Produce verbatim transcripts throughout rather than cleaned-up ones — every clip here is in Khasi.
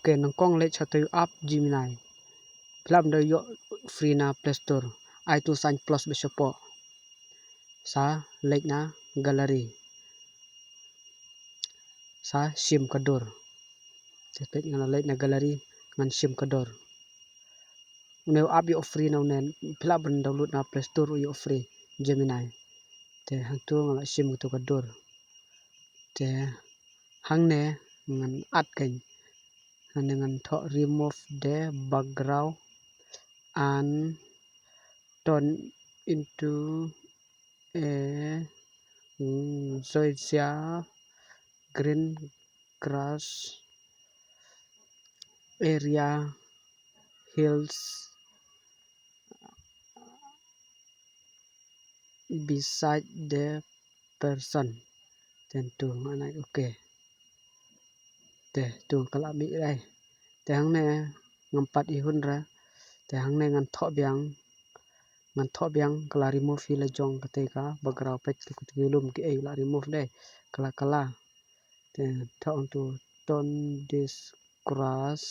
Okay, nyngkong leit sha uto u app Gemini. Phi lah ban da ïoh free na Play Store. Ai uto u sign plus ba shapoh. Sa leit na gallery. Sa shim ka dur. Sa peit, ngan leit na gallery, ngan shim ka dur. Une u app ïoh free na une, phi lah ban download na Play Store, u ïoh free, Gemini. Te hangto nga la shim kato ka dur. Te hangne ngan add kein. Hangne ngan thoh remove the background and turn into a, mm, zoysia green grass area, hills beside the person. Te hangto ngan ai okay. Te hangto ka la mih dei. Te hangne ngam pat i hun re. Te hangne ngan thoh biang. Ngan thoh biang, ka la remove hi la jong katei ka background, peit ki kut ki lum ki ei la remove dei. Ka la, ka la. Te thoh hangto, turn this grass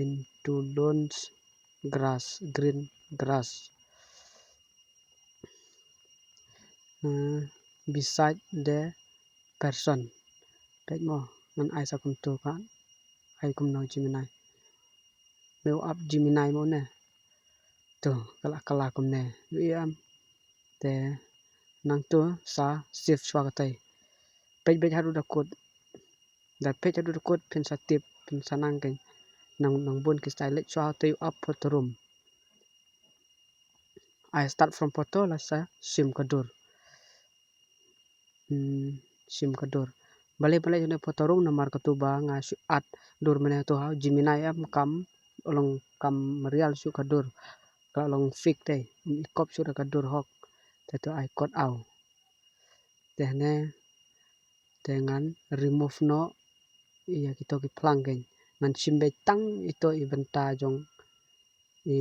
into lawns grass, green grass. Hmm, beside the person. Peit mo, ngan ai sa kumto ka. Ai kumno Gemini. Une u app Gemini mo ne. To, ka la, ka la kumne. Ïohi em. Te nangto sa save shuwa katei. Peit, peit haduh da kut. Da peit haduh da kut phin sa tip, phin sa nang kein. Nang, nang bun ki style. Leit shuwa katei u app Photo Room. Ai start from photo, la sa shim ka dur. Hmm, shim ka dur. Balei, balei jong ne Photo Room, namar katu ba nga shu add dur mynne tu ha Gemini em, kam long, kam real shuh ka dur. Ka long fake te, i kop shuh da ka dur hok. Te tu ai kot au. Te ne, te ngan remove noh ïa kito ki phlang kein. Ngan shim beit tang ito i bynta jong i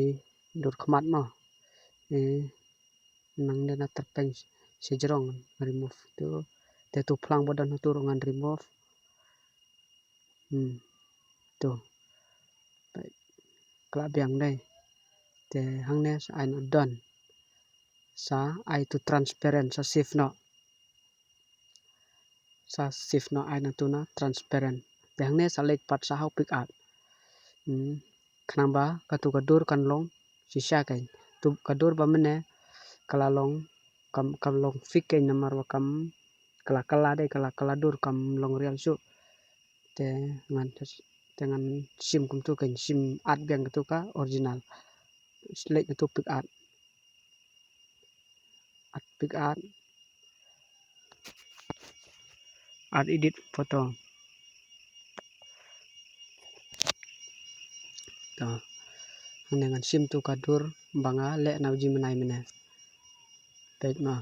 dur khmat mo. I nang de na tyrpeng shajrong, remove tu. Te tu phlang ba don tu ruh ngan remove. Hmm. Tu. Ka la biang dei. Te hangne sa ai noh done. Sa ai tu transparent, sa save noh. Sa save noh, ai nangtu na transparent. Te hangne sa leit pat sa ha u pick art. Hmm. Khnang ba katu ka dur kan long shisha kein. Tu ka dur ba mynne ka la long, kam, kam long fake kein namar ba kam, ka la, ka la dei, ka la, ka la dur, kam long real shuh. Te ngan, te ngan shim kumtu kein, shim add biang katu ka original. Leit nangtu pick art. Add pick art. Add edit photo. To. Hangne ngan shim tu ka dur ba nga leh na u Gemini mynne. Peit ma.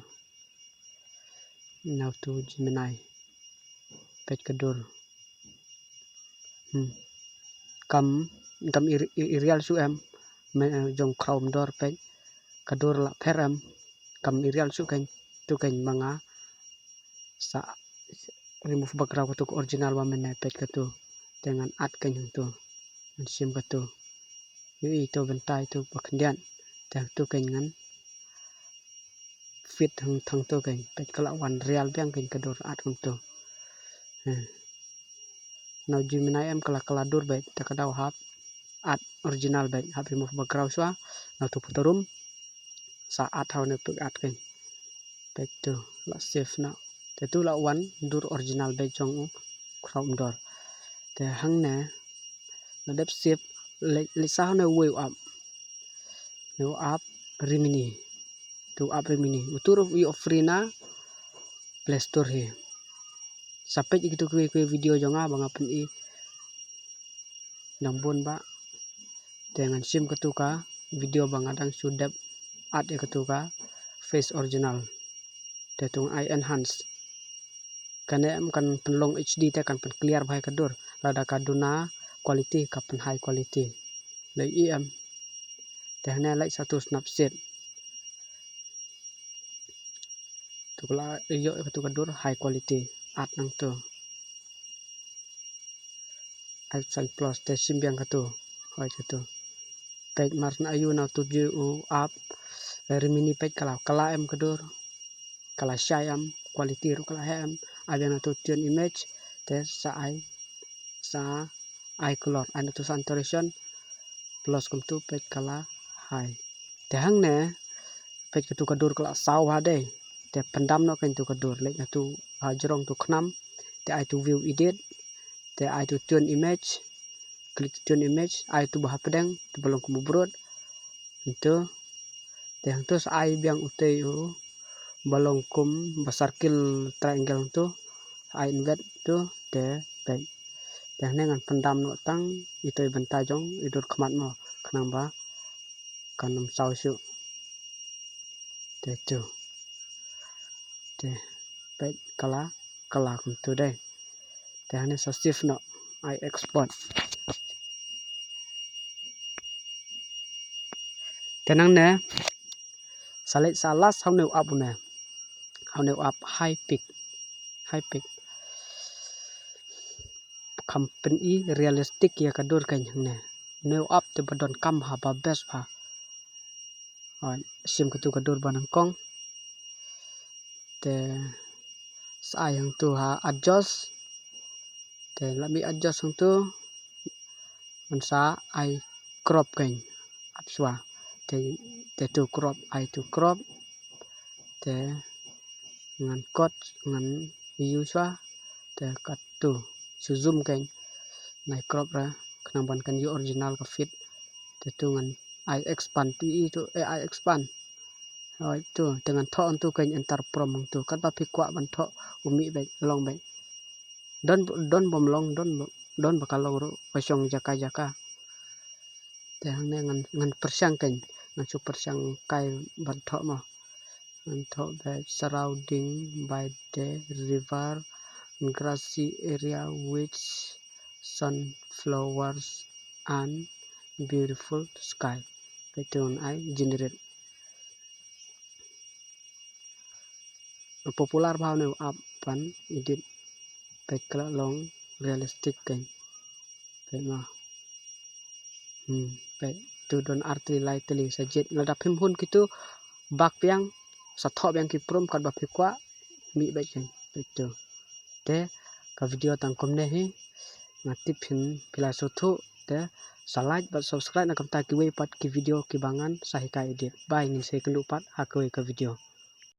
Na utu u Gemini. Peit ka dur. Hmm. Kam, kam i, i, i real shuh em. Me, eh, jong khraw um dor peit. Ka dur la pher em. Kam i real shuh kein. Tu kein ba nga sa remove background katu ka original ba mynne, peit katu. Te ngan add kein hangtu. Ngan shim katu. Ïohi ito bynta ito ba khyndiat. Te hangtu kein ngan fit hang, hangtu kein. Peit ka la wan real biang kein ka dur add kumtu. Hmm. Na u Gemini em ka la, ka la dur beit, te ka dei hap add original beit, hap remove background shuwa. Na utu Photo Room sa add ha une pick art kein. Peit tu la save noh. Te tu la wan dur original beit jong u khraw um dor. Te hangne la dep save, leit, leit sa ha une uwei u app. Une u app Remini. Tu app Remini. Utu ruh u ïoh free na Play Store hi. Sa peit ïa kitu kiwei kiwei video jong nga ba nga pyni. Dang bun ba. Te ngan shim katu ka video ba nga dang shu dep add ïa katu ka face original. Te tu ngan ai enhance. Kane em kan pynlong H D te kan pyn clear bha ïa ka dur. Lada ka duna quality ka pyn high quality. La ïohi em. Te hangne leit sa tu Snapseed. Tu ka la ïoh ïa katu ka dur high quality. Add nangtu. Ai san plus te shim biang katu. Hoi katu. Peit mar sna ayu na tu ju u ap. Rimini peit ka la, ka la em ka dur. Ka la shai em, quality ruh ka la heh em. Ai biang na tu tune image te sa ai, sa ai color. Ai na tu saturation plus kumtu peit ka la high. Te hangne peit katu ka dur ka la saw ha dei. Te pyndam noh keiñ tu ka dur, leit na tu ha jrong tu khnam. Te ai tu view edit. Te ai tu tune image. Click tune image, ai tu ba hapdeng, tu ba long kum u brot. Ntu. Te hangtu sa ai biang utei u ba long kum ba circle triangle tu. Ai invert tu te peit. Te hangne ngan pyndam noh tang itei bynta jong i dur khmat mo, khnang ba kan ym saw shuh. Te tu. Te peit ka la, ka la kumtu dei. Te hangne sa save noh, ai export. Te nangne sa leit sa last ha une u app une. Ha une u app Hypik. Hypik. Kham pyni realistic ïa ka dur keiñ hangne. Une u app te ba donkam ha ba best ba. Hoi, shim katu ka dur ba nyngkong. Te sa ai hangtu ha adjust. Te la mih adjust hangtu. Ngan sa ai crop keiñ. Ap shuwa. Te, te tu crop, ai tu crop. Te ngan cut, ngan ïu shuwa. Te kat tu. Shu zoom keiñ. Ngan ai crop ra. Khnang ban kan ïoh original ka fit. Te tu ngan ai expand tu i tu, eh, ai expand. Hoi tu, te ngan thoh hangtu keiñ enter from hangtu. Katba phi kwah ban thoh u mih beit, long beit. Don, don bym long, don, don ba ka long ruh, ka shong jaka jaka. Te hangne ngan, ngan pyrshang keiñ, ngan shu pyrshang kai ban thoh mo. Ngan thoh beit surrounding by the river, grassy area with sunflowers and beautiful sky. Beit tu ngan ai generate. Popular bha une u app ban edit, beit ka la long realistic keiñ. Beit ma. Hmm, beit tu don ar tylli lai tylli sa jied. Lada phim hun kitu bak biang, sa thoh biang ki prompt katba phi kwah, mih beit keiñ. Beit tu. Te ka video tang kumne hi. Nga tip phin phi la sngewthuh. Te sa like bad subscribe na ka bynta kiwei pat ki video kiba ngan sa hikai edit. Bye, ngin sa ïakynduh pat ha kawei ka video.